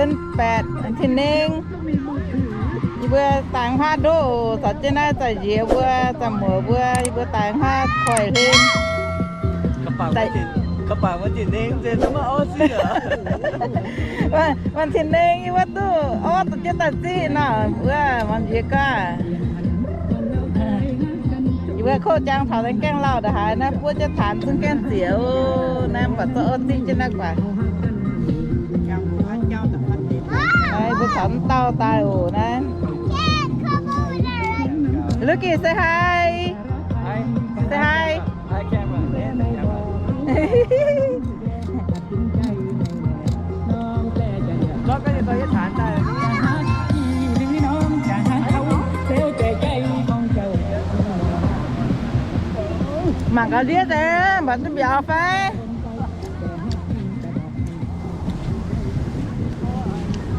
Baeqc, tin nengv, yie mbuo daaih haav ndoqv oc. Caux jienv naaiv za'nziex mbuo, za'muoc mbuo, yie mbuo daaih haav koiv hlen. Maaih tin nengv yie mbuo duqv orv daaih jienv daaih ziqv nor, wuov, maaih nziex gaax. Yie mbuo kouv jangx taux naaiv gaengh lauh ndongc haaix naaiv, buov jienv taanx zungv gaengh ziec oc. Naaiv mv baac zorqv orv ziqv jienv naaiv guaax. Mbuo caux mv dauh daaih oc naaiv. Lucky, say hi. Say hi. Mangc gaax ndiev deix, mv baac duqv mbiauz fai?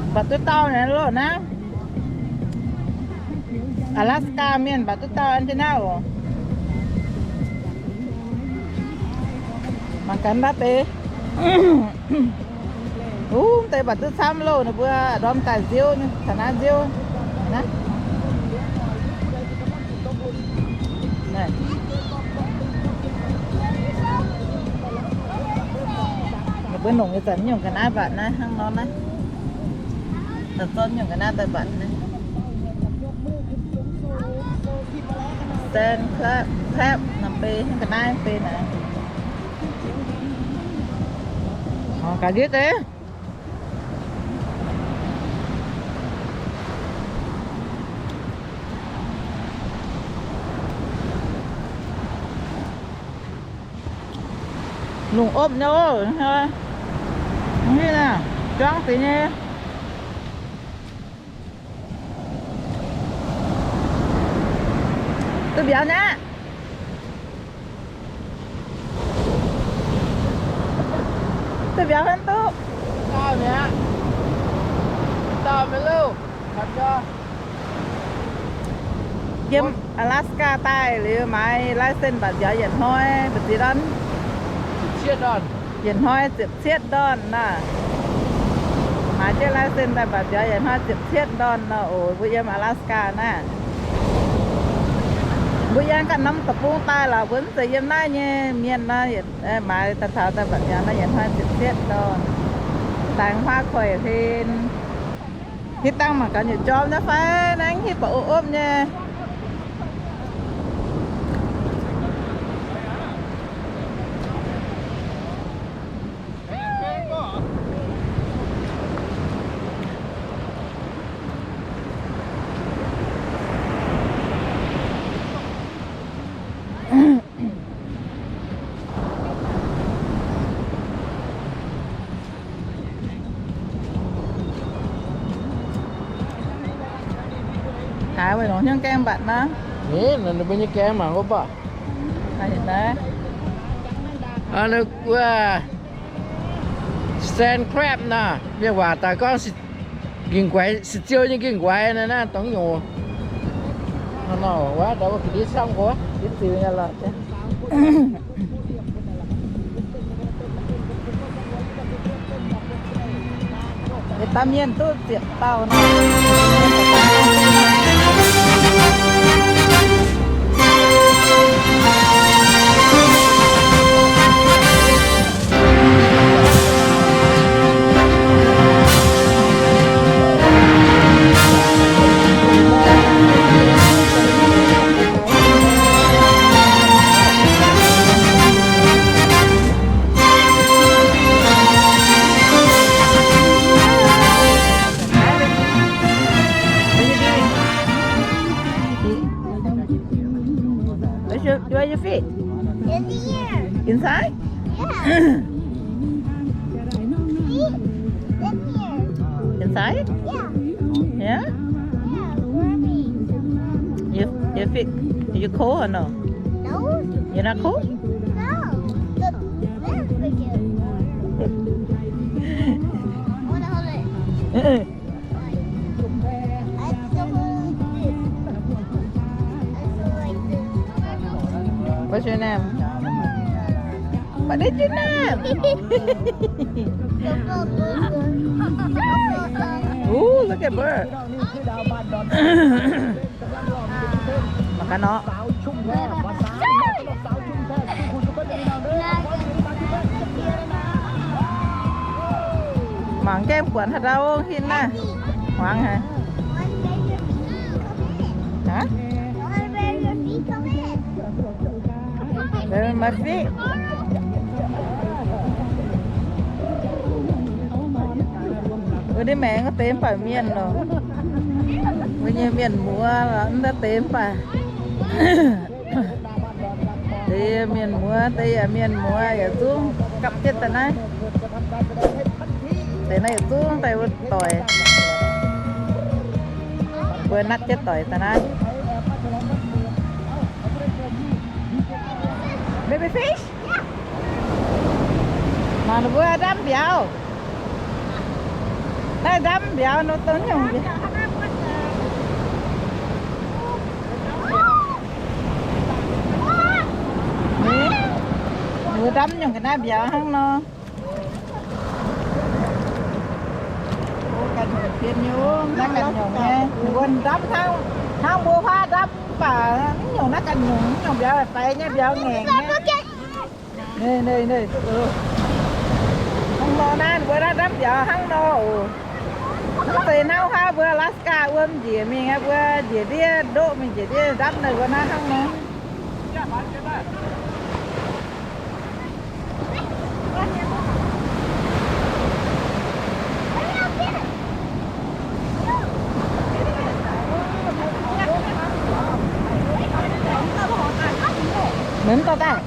Mv baac duqv dauh naaiv loh naaiv. Alaska mienh mv baac duqv dauh an jienv naaiv oc. Mangc gaax ndaav deix. Wuov deix mv baac duqv camv loh, ninh mbuo ndorm daaih nziouv, taux naaiv nziouv. Ninh mbuo nongc nyei zanc nyungc ga'naaiv mbatc naaiv hnangv nor naaiv. Daaih zorqv nyungc ga'naaiv daaih mbatc naaiv. Sand crab, crab norm bei hnangv ga'naaiv bei naaiv. Gaax ndiev deix. Lungh opv nyei oc, hnoi. Mv hiuv naaiv, juangv deix nyei. Duqv mbiauz nyei aqv. Duqv mbiauz haaix duqv. Yiem Alaska daaih liuz maaiz license mbatc mbiauz yietc hnoi mbu'ziex ndorn? Yietc hnoi ziepc cietv ndorn naaiv. Maaiz jienv license daaih mbatc mbiauz yietc hnoi ziepc cietv ndorn nor oc, mbuo yiem Alaska naaiv. Mbuo yiem ganh norm deic-bung daaih lorqc, mbuo mv zeiz yiem naaiv nyei mienh nor, maaiz daaih taux daaih mbatc mbiauz naaiv yietc hnoi ziepc cietv ndorn. Daaih huaav koiv hlen. Hitv dangh mangc gaax nyei jorm nyei fai, naaiv hitv baac opv-opv nyei. Haiz weic longc hnyouv gaengh mbatc nor. Ninh mbuo nyei gaengh mangc wuov baac. Sand crab naaiv, mienh waac daaih gorngv nquaix, sic ziou nyei nquaix naaiv, naaiv dongh nyungc. Nor, wuov, daaih wuov ga'ndiev camv nqox. Daaih mienh duqv ziepc dauh nor. Where's your, where your feet? In here. Inside? Yeah. See? In here. Inside? Yeah. Yeah? Yeah, for me. You, you feel, you cold or no? No. You're not cold? No. Look, this is for you. Wanna hold it? Uh-uh. I still want this. I still like this. What's your name? What did you name? Ooh, look at bird. Mangc gaax nor. Mangc gaengh buatc haaix dauh ong hin naaiv. Hmuangx haic. Hah? Maiv fiqv. Wuov deix maengx deix mv baac mienh lorqc. Mbuo nyei mienh muoz lorqc, mv daaih deix mv baac. Deix mienh muoz, deix yaac mienh muoz, yietc zungv gapv jienv daaih naaiv. Deix naaiv yietc zungv daaih wuov doic. Mbuo natv jienv doic daaih naaiv. Baby fish. Mangc ninh mbuo ndamv mbiauz. Naaiv ndamv mbiauz nor dongh nyungc mbiauz. Ninh mbuo ndamv nyungc ga'naaiv mbiauz hnangv nor. Naaiv ganh nyungc nyei, ninh mbuo ndamv hnangv, hnangv mbuo huaav ndamv mv baac nyungc naaiv ganh nyungc, nyungc mbiauz faix nyei, mbiauz ngaengc nyei. Hnangv nor naaiv mbuo naaiv ndamv mbiauz hnangv nor oc. Mv zeiz hnangv huaav mbuo Alaska wuom njiec mingh aqv, mbuo njiec ndiev ndoqv mingh njiec ndiev ndamv naaiv mbuo naaiv hnangv nor. Mv dorh daaih.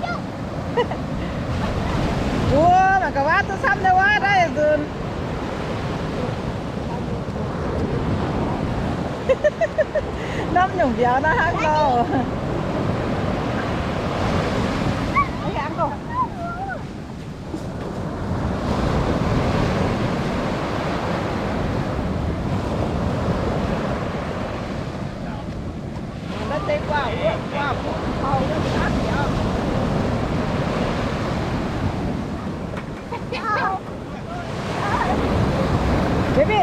Wuov, mangc gaax wuov, duqv camv nyei wuov, naaiv nzunc. Norm nyungc mbiauz naaiv hnangv nor. Baby,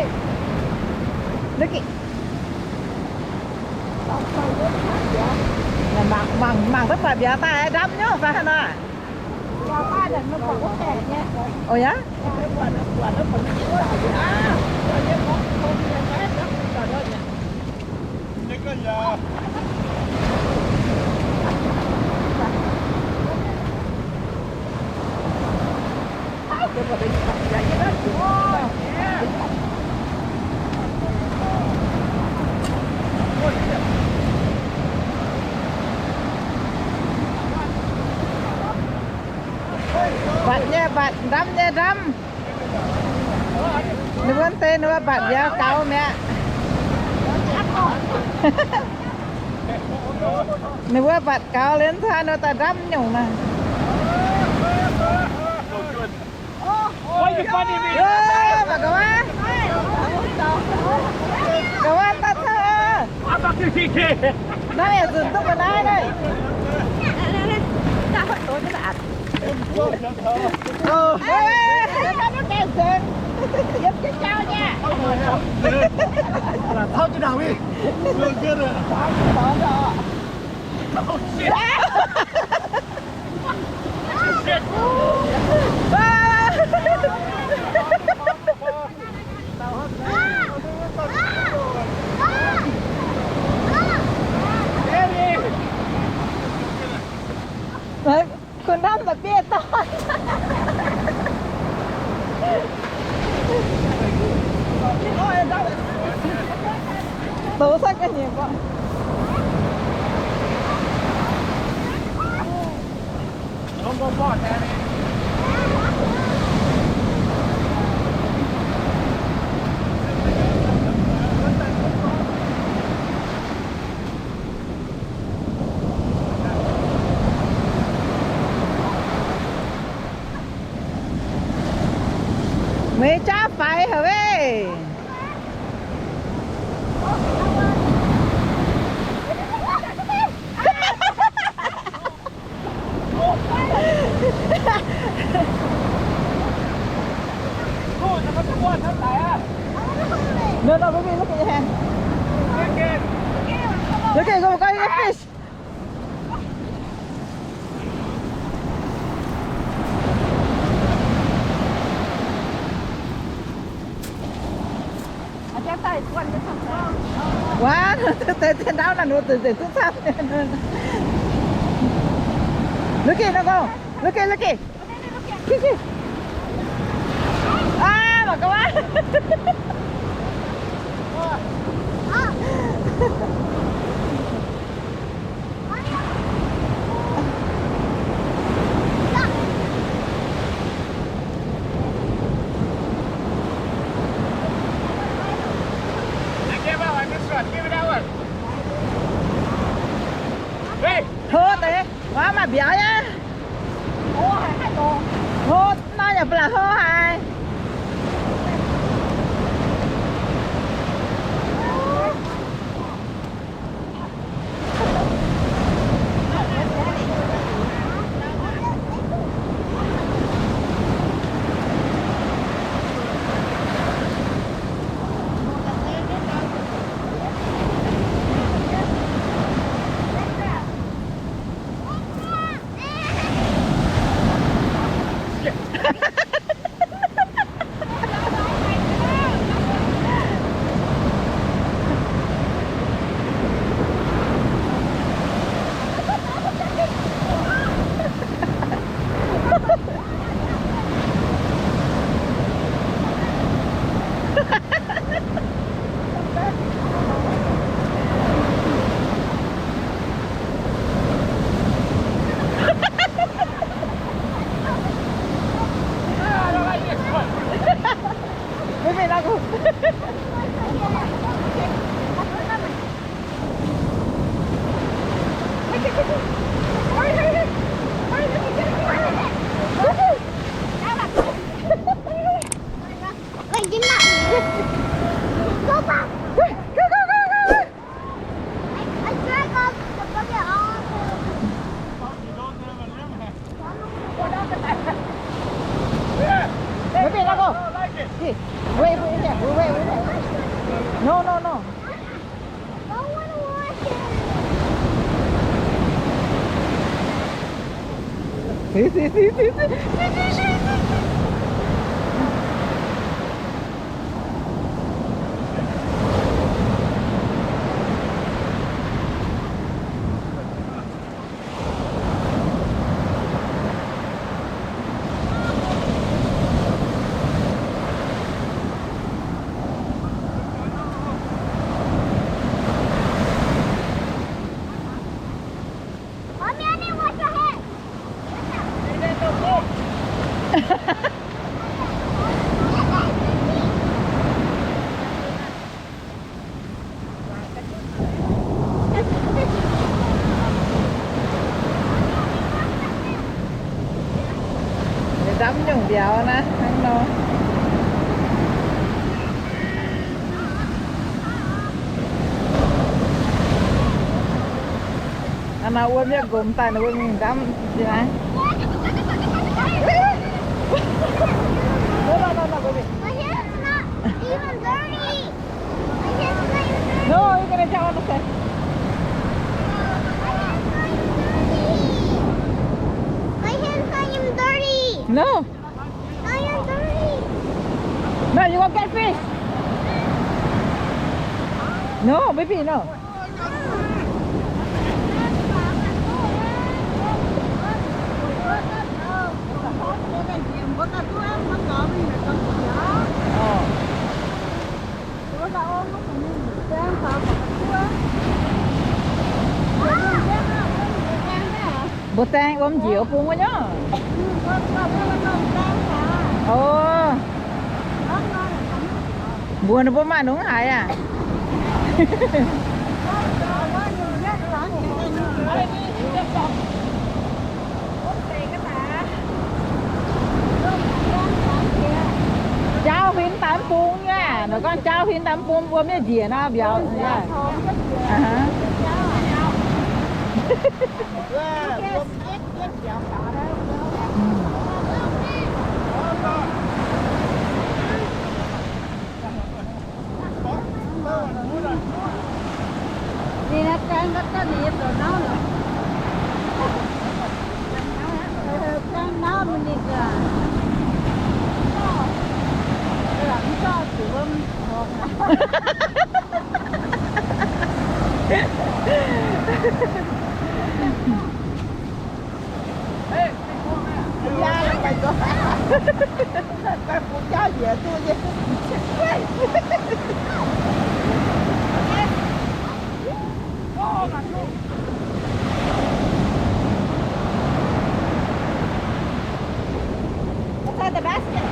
look it. Mangc, mangc, mangc daaih buatc mbiauz daaih ndamv nyei fai haaix nor? Oh yeah? Mbatc nyei mbatc, ndamv nyei ndamv. Ninh mbuo deix ninh mbuo mbatc mbiauz gaux mi'aqv. Ninh mbuo mbatc gaux liuz, hnangv nor daaih ndamv nyungc naaiv. Mangc gaax wuov. Gaax wuov daaih taux. Naaiv yaac nzunc duqv ga'naaiv naaiv. Kuh ndamv daaih bieiv dauh. Douz cuotv ga'nyiec mbuo. Meih jaav faix haic weic. Deix ndaauv naaic nor zengc zengc duqv camv. Look it, look it, look it. Aa, mangc gaax. Hlo deix, waac maaih mbiauz aqv. Hlo nor yaac ba'laqc hlo haic. Maybe not go. Hey, wait, wait, wait, wait, wait, wait. No, no, no. See, see, see, see, see. Ndamv nyungc mbiauz naaiv hnangv nor. Aa, naaiv wuom yietv nqomx daaih, naaiv wuom mingh ndamv naaiv. No, no, no, no, baby. My hair is not even dirty. My hair is not even dirty. No, you're gonna jump on the sand. My hair is not even dirty. My hair is not even dirty. No. I am dirty. No, you go get fish. No, baby, no. Mbuo daeng wuom njiec bung wuov nyei. O, mbuo ninh mbuo maaih nungx haaix aqv? Jauv huin daaih mv bung nyei, ninh gorngv jauv huin daaih mv bung, wuom yietv njiec nor mbiauz. What's in the basket?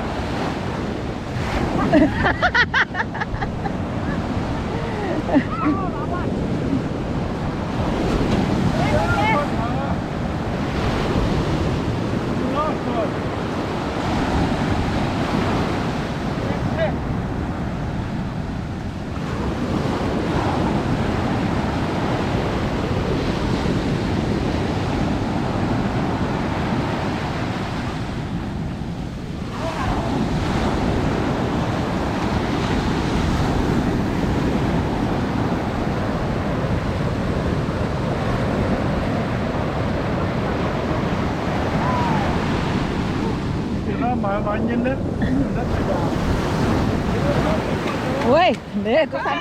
Ui, nè, du fanh.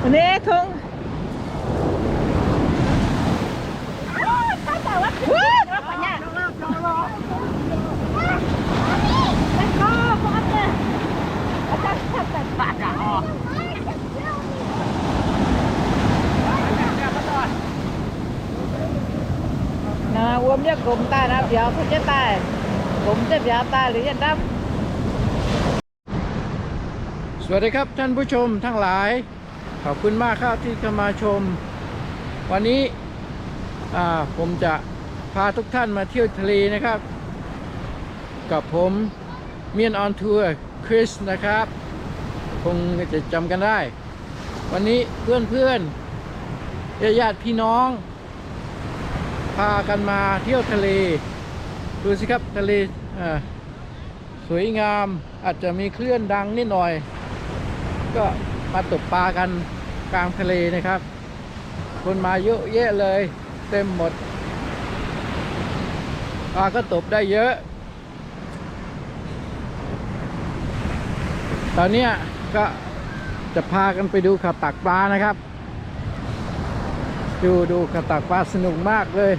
Nè, Tông. Naaiv wuom yietv gomx daaih naaiv mbiauz, tov jienv daaih, gomx jienv mbiauz daaih liuz yietv ndamv. สวัสดีครับท่านผู้ชมทั้งหลาย ขอบคุณมากครับที่เข้ามาชม วันนี้ อ่า ผมจะพาทุกท่านมาเที่ยวทะเลนะครับ กับผม เมียนออนทัวร์ คริสนะครับ คงจะจำกันได้ วันนี้เพื่อนๆ ญาติๆ พี่น้อง พากันมาเที่ยวทะเล ดูสิครับ ทะเล อ่า สวยงาม อาจจะมีคลื่นดังนิดหน่อย ก็มาตกปลากันกลางทะเลนะครับ คนมาเยอะแยะเลย เต็มหมด ปลาก็ตกได้เยอะ ตอนเนี้ยก็จะพากันไปดูเขาตักปลานะครับ ดู ดูเขาตักปลาสนุกมากเลย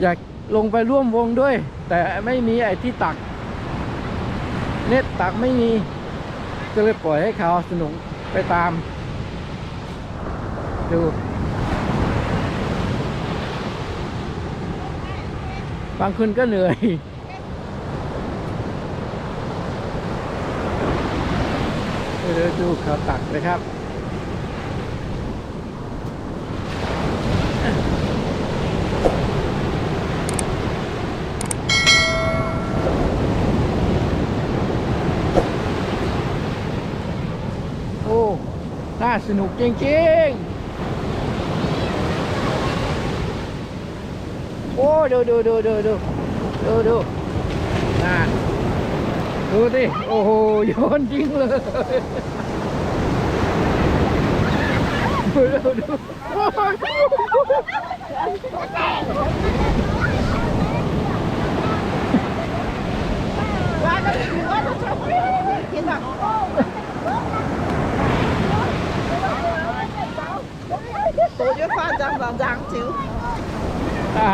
อยากลงไปร่วมวงด้วย แต่ไม่มีไอ้ที่ตัก เน็ตตักไม่มี ก็เลยปล่อยให้เขาสนุกไปตาม ดู บางคนก็เหนื่อย เดี๋ยวดูเขาตักนะครับ โอ้ น่าสนุกจริงๆ โอ้ ดู ดู ดู ดู ดู ดู ดู นั่น ดูสิ โอ้โห โยนทิ้งเลย ดู ดู ดู โอ้ย โตเยอะฟ้าจังหลังจางจิ๋ว อ่ะ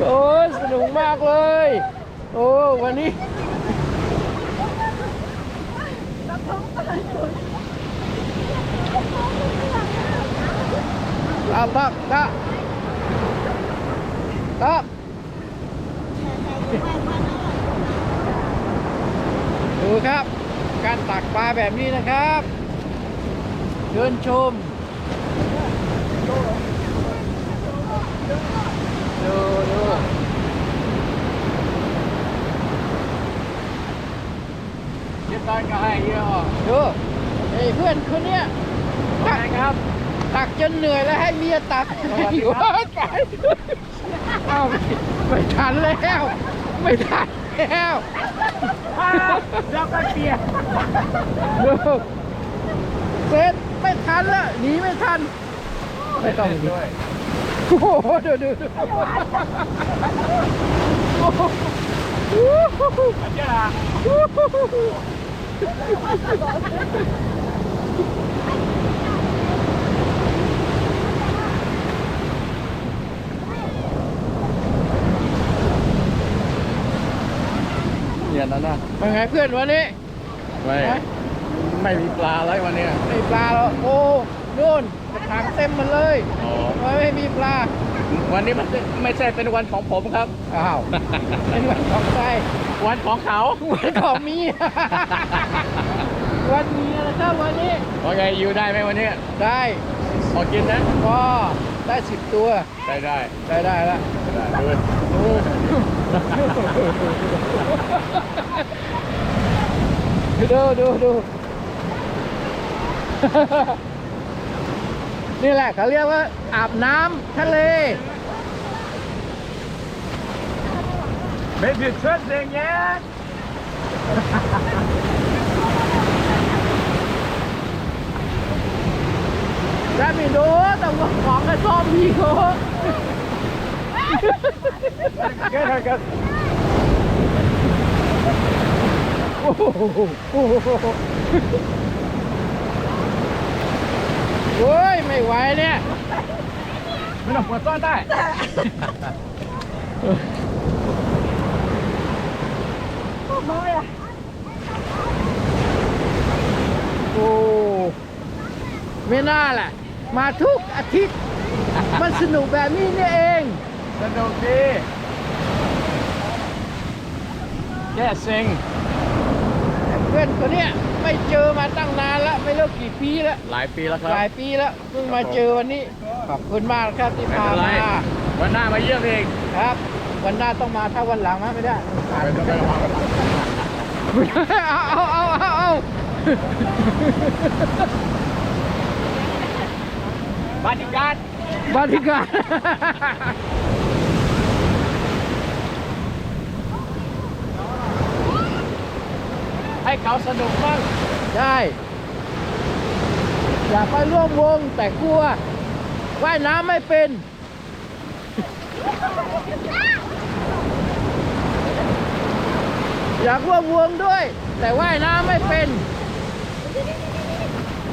โอ้ย สนุกมากเลย โอ้ วันนี้ อ่ะ ตัก ตัก ตัก ดูครับ การตักปลาแบบนี้นะครับ เชิญชม ดู ดู เจ๊ต้อยก็ให้เยอะอ่ะ ดู ไอ้เพื่อนคนเนี้ย ตัก สวัสดีครับ ตักจนเหนื่อยแล้วให้เมียตัก สวัสดีครับ ตาย อ้าว ไม่ทันแล้ว ไม่ทันแล้ว อ้าว เดี๋ยวไปเปลี่ยน ดู เสร็จ ไม่ทันแล้ว หนีไม่ทัน ไม่ต้องหนี โอ้โห ดู ดู ดู โอ้โห เนี่ยนั่นน่ะ เป็นไงเพื่อนวันนี้ ไม่ ฮะ ไม่มีปลาแล้ววันเนี้ย ไม่มีปลาแล้ว โอ้ นู่น กระถางเต็มหมดเลย อ๋อ ทำไมไม่มีปลา วันนี้มันไม่ใช่เป็นวันของผมครับ อ้าว เป็นวันของใคร วันของเขา วันของเมีย วันเมียนะครับวันนี้ ว่าไง อยู่ได้ไหมวันนี้ ได้ พอกินนะ ก็ได้สิบตัว ได้ ได้ ได้ ได้ละ ได้ ดู ดู ดู ดู นี่แหละเขาเรียกว่าอาบน้ำทะเล ไม่ผิดเชิดเสียงแย้ Dã mingh ndoqv daaih wuov kongx daaih zorqv mingh oc. Ui, ไม่ไหวเนี่ย ไม่ต้องปวดซ้อนได้ โอ้ ไม่น่าล่ะ มาทุกอาทิตย์ มันสนุกแบบนี้นี่เอง สนุกดี แก้เซ็ง เพื่อนคนเนี้ยไม่เจอมาตั้งนานแล้ว ไม่รู้กี่ปีแล้ว หลายปีแล้วครับ หลายปีแล้ว เพิ่งมาเจอวันนี้ ขอบคุณมากครับที่พามา ไม่เป็นไร วันหน้ามาเยี่ยมอีก ครับ วันหน้าต้องมา ถ้าวันหลังมาไม่ได้ ไม่เป็นไร เอา เอา เอา เอา เอา บอดี้การ์ด บอดี้การ์ด ให้เขาสนุกบ้าง ใช่ อยากไปร่วมวงแต่กลัวว่ายน้ำไม่เป็น อยากร่วมวงด้วย แต่ว่ายน้ำไม่เป็น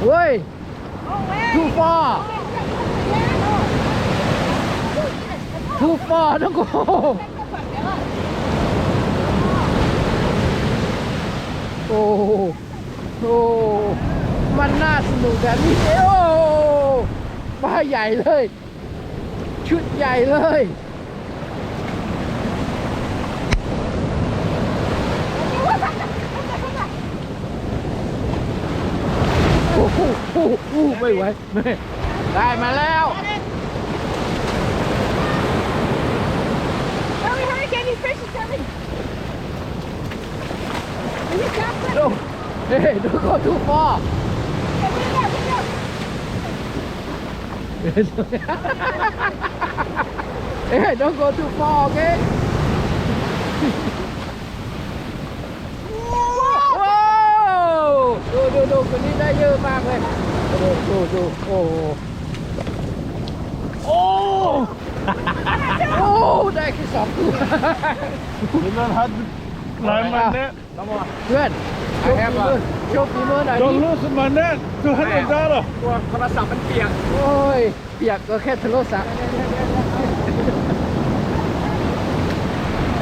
เว้ย too far too far ต้อง โอ้โห โอ้โห มันน่าสนุกแบบนี้ โอ้โห ปลาใหญ่เลย ชุดใหญ่เลย โอ้โห โอ้โห ไม่ไหว แม่ ได้มาแล้ว Hurry, hurry, get these fishes coming. Hey, don't go too far. Hey, don't go too far, okay? Wow! ดู ดู ดู คนนี้ได้เยอะมากเลย ดู ดู ดู โอ้โห โอ้ โอ้ ได้แค่สองตัว You're not hard to climb on that. เพื่อน โชว์ฝีมือ โชว์ฝีมือหน่อยดิ Don't lose my net, two hundred dollar. กลัวโทรศัพท์มันเปียก โอ้ย เปียกก็แค่โทรศัพท์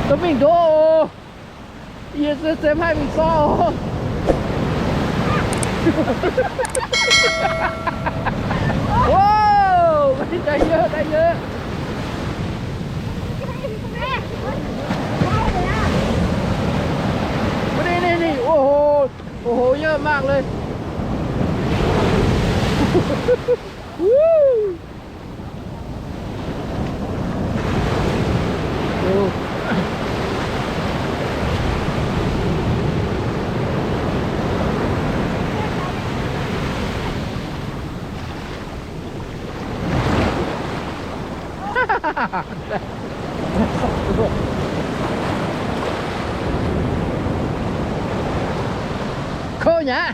ต้องวิ่งดู เยี่ยมเต็มให้มึงซ้อ ว้าว ได้เยอะ ได้เยอะ นี่ นี่ นี่ โอ้โห โอ้โห เยอะมากเลย Kouv nyei.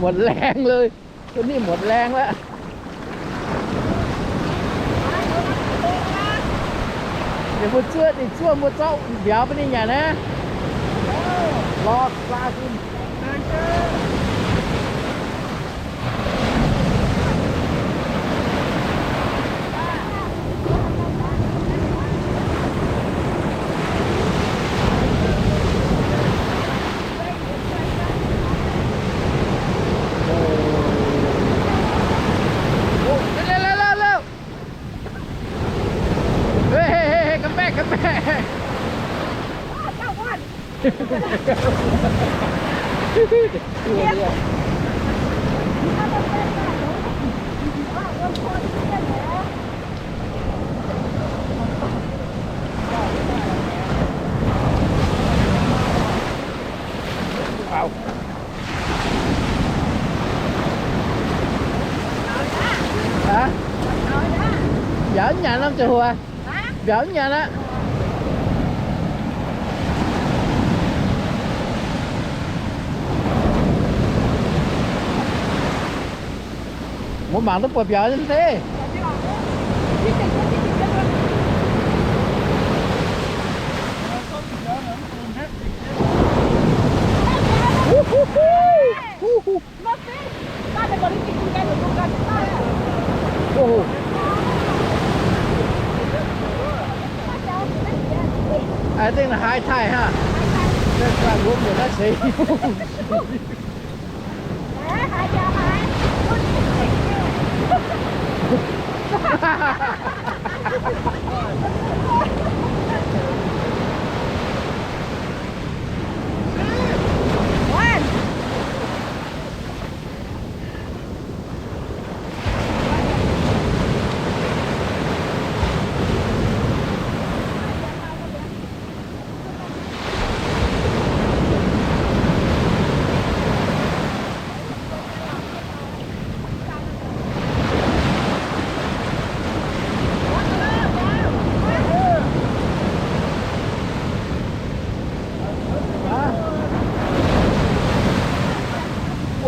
หมดแรงเลย ตัวนี้หมดแรงแล้ว Ninh mbuo zuov, ninh zuov mbuo zorqv mbiauz bun ninh nyanc naaiv. Lorz laa sin. Lauh, lauh, lauh, lauh. Hey, hey, hey, hey, come back, come back. Au. Hả? Mbiauz nyanc lăm ziouc huac. Mbiauz nyanc aqv. Muoz mangc duqv buatc mbiauz nyei se. I think the high tide, huh? That's why รวมอยู่นะ เฉย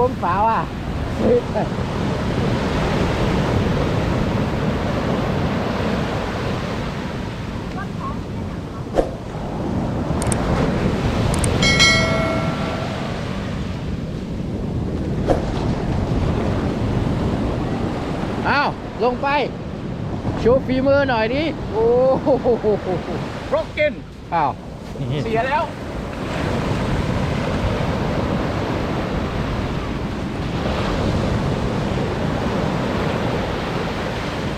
Uống pháo à? Ao, ลงไป โชว์ฝีมือหน่อยดิ โอ้โห Broken อ้าว เสียแล้ว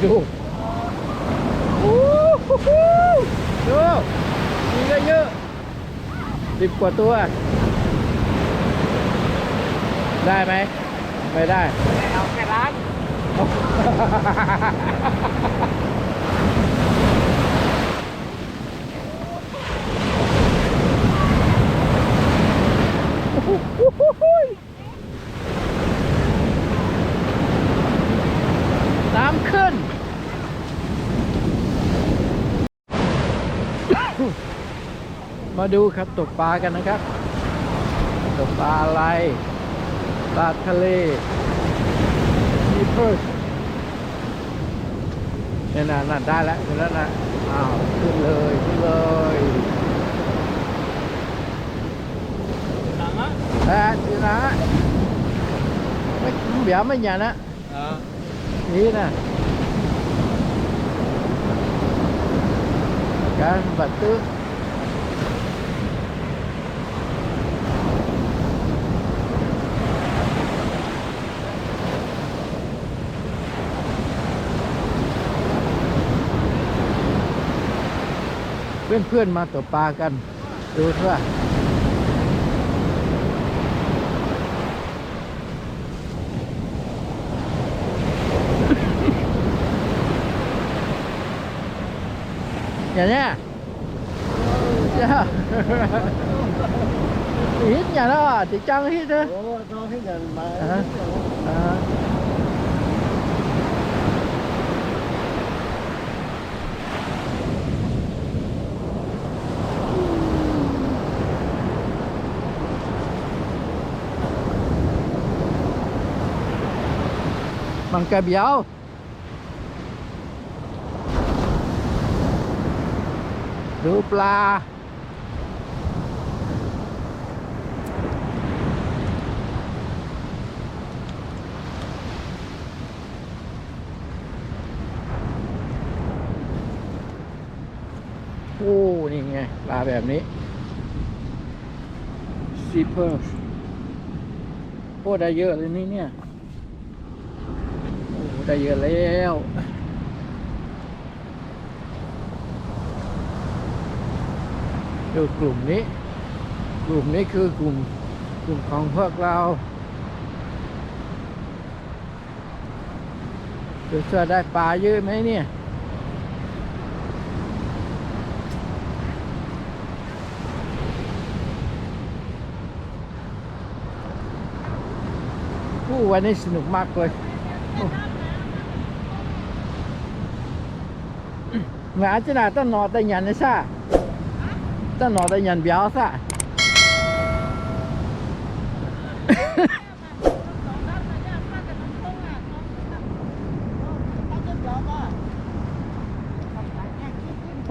ดู ดู มีเยอะๆ สิบกว่าตัว ได้ไหม ไม่ได้ เอาแค่ล้าง น้ำขึ้น มาดูครับ ตกปลากันนะครับ ตกปลาอะไร ปลาทะเล มีเพิ่ม เนี่ยนะ นั่นได้แล้ว อยู่นั่นนะ อ้าว ขึ้นเลย ขึ้นเลย Ê, đi nè. Mày, mày béo mày nhả nè. Ờ. Đi nè. Cá bật tứ. เพื่อนๆ มาตกปลากัน ดูสิว่า โอ้โห Hitv nyanc oc, ziex jangv hitv. Mangc gaax mbiauz. ดูปลา โอ้ นี่ไง ปลาแบบนี้ ซีเพิ่ม โอ้ ได้เยอะเลยนี่เนี่ย โอ้ ได้เยอะแล้ว ดูกลุ่มนี้ กลุ่มนี้คือกลุ่ม กลุ่มของพวกเรา ดูจะได้ปลาเยอะไหมเนี่ย โอ้ วันนี้สนุกมากเลย โอ้ Mangc aqv, jienv naaic daaih norqc daaih nyanc nyei saah? Daaih norqc daaih nyanc mbiauz saah?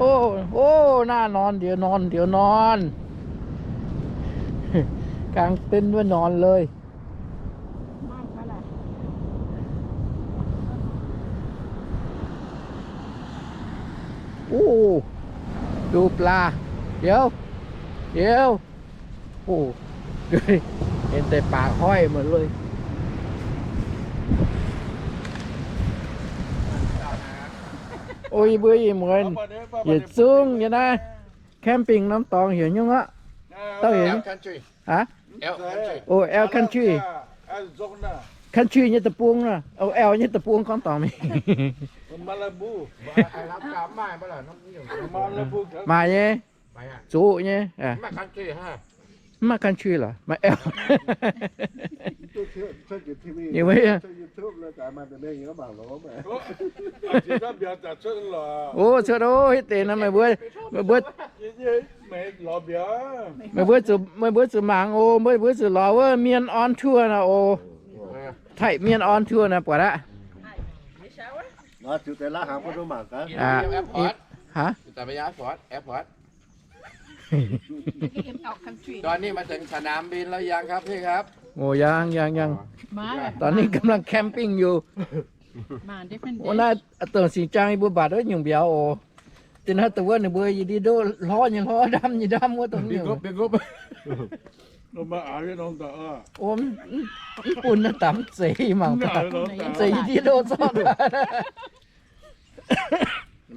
Ov, ov, naaiv norn ndiev norn ndiev norn. Gangv benv wuov norn leiz. Ov, ดูปลา Liuz, liuz. Ov, en deix baac hoiv maiv lui. Ov, yie mbuo ih muonz yietc zungv nyei naaiv camping norm dorngx heuc nyungc aqv. Dauh heuc nyungc. Ov, L country. Country nyei deic-bung nor. Ov, L nyei deic-bung gorngv dorngx mingh. Maaih nyei. Zoqc nyei. Mv maaih country lorqc, maaih L. Ov, cuotv ov, hitv deix nor meih mbuo, meih mbuo, meih mbuo zuqc, meih mbuo zuqc mangc oc, meih mbuo zuqc lorz wuov Mienh on tour nor oc. Taiv Mienh on tour nor buatc aqv. Haav?ตอนนี้มาถึงสนามบินแล้วยังครับพี่ครับ Ov, ยัง ยัง ยัง ตอนนี้กำลัง camping อยู่ Ov, naaiv dongh singx jaang yie mbuo mbatc wuov nyungc mbiauz oc. Da'naaiv dongh wuov ninh mbuo yie ndiev ndoqv hlorv nyei hlorv, ndamv nyei ndamv wuov dongh nyungc. Ov, mv bun naaiv daaih mv zeiz mangc gaax, mv zeiz yie ndiev ndoqv zorqv.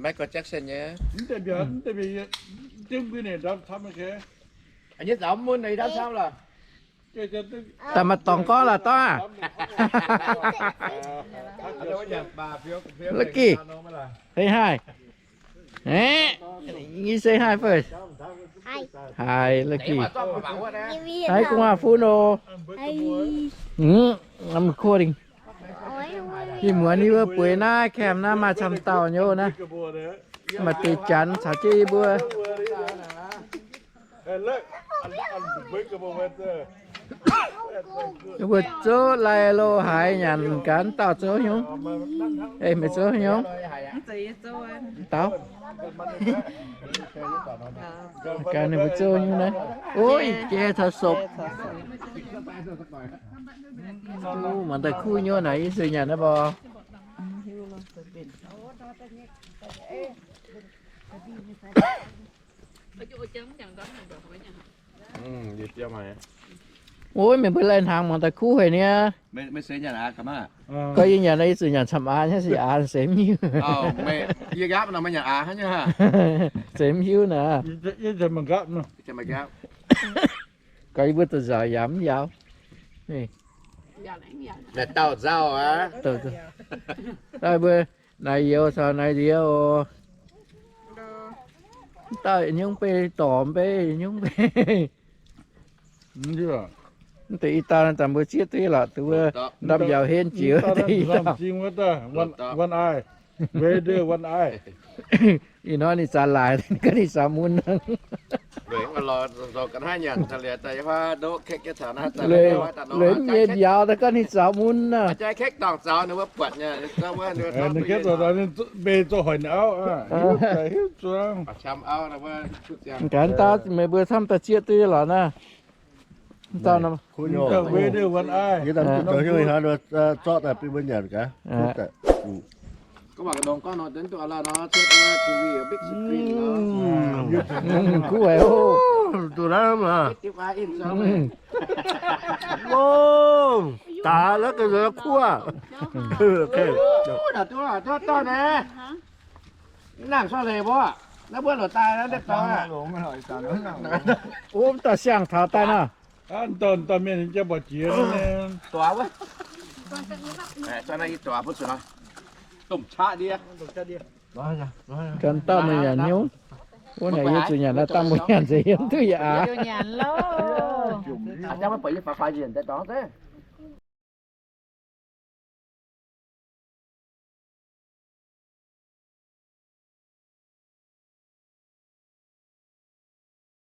Michael Jackson nyei. Daaih maaih dorngx gorngv lorqc, dorngx aac. Lucky, say hi. Aeqv, yie say hi first. Hi, Lucky. Hi, gu'nguaaz fun oc. I'm recording. Ih muonz yie mbuo bueix naaiv camp naaiv maaih camv dauh nyei naaiv. Maaih deix janx caux jienv yie mbuo. Yie mbuo zoux lai lo haaix nyanc gaax, dauh zoux haaix nyungc? Ei, meih zoux haaix nyungc? Dauh. Gaax ninh mbuo zoux haaix nyungc naaiv? Ov, jai taux sopc. Mangc daaih kuv nyei naaic, yie zuqc nyanc naaiv mbuo. Ov, meih mbuo lai hnaangx mangc daaih kuv haic niaa. Gorngv yie nyanc naaiv, yie zuqc nyanc camv aax nyei, se aax seix mv hiuv. Seix mv hiuv naaic. Gorngv yie mbuo duqv nzauh yaac mv yaauc. Dauh nzauh aqv. Dauh mbuo naaic youz caux naaic ndiev oc. Dauh nyungc bei dorc mbei, nyungc bei. Mv deix i dauh zanc mbuo zieqv duqv lorqc, duqv wuov ndamv njaaux henv jiex deix i dauh. Ih hnoi ninh zaax laaic, ganh ninh zaux mun. Leiz nyei mbiauz daaih ganh ninh zaux mun naaic. Mbe zoux hoic auv, hiuv zuangx. Gaax dauh meih mbuo camv daaih zieqv duqv lorqc naaiv. Zorqv daaih bun mbuo nyanc gaax. Kuv haic oc. Daaix naaiv ga'naaiv kuv aqv. Naaiv nangc sortv leiz mbuo, naaiv mbuo loc daaih naaiv deix dorngx aqv. Mv dauh siang-taux daaih nor. Dauh mienh jaa mborqc jiex. Ganh dauh mienh nyanc hnyouv. Wuov naaic yie zuqc nyanc naaiv, dangh mbuo nyanc nzengc yie mv duqv yaac aqv.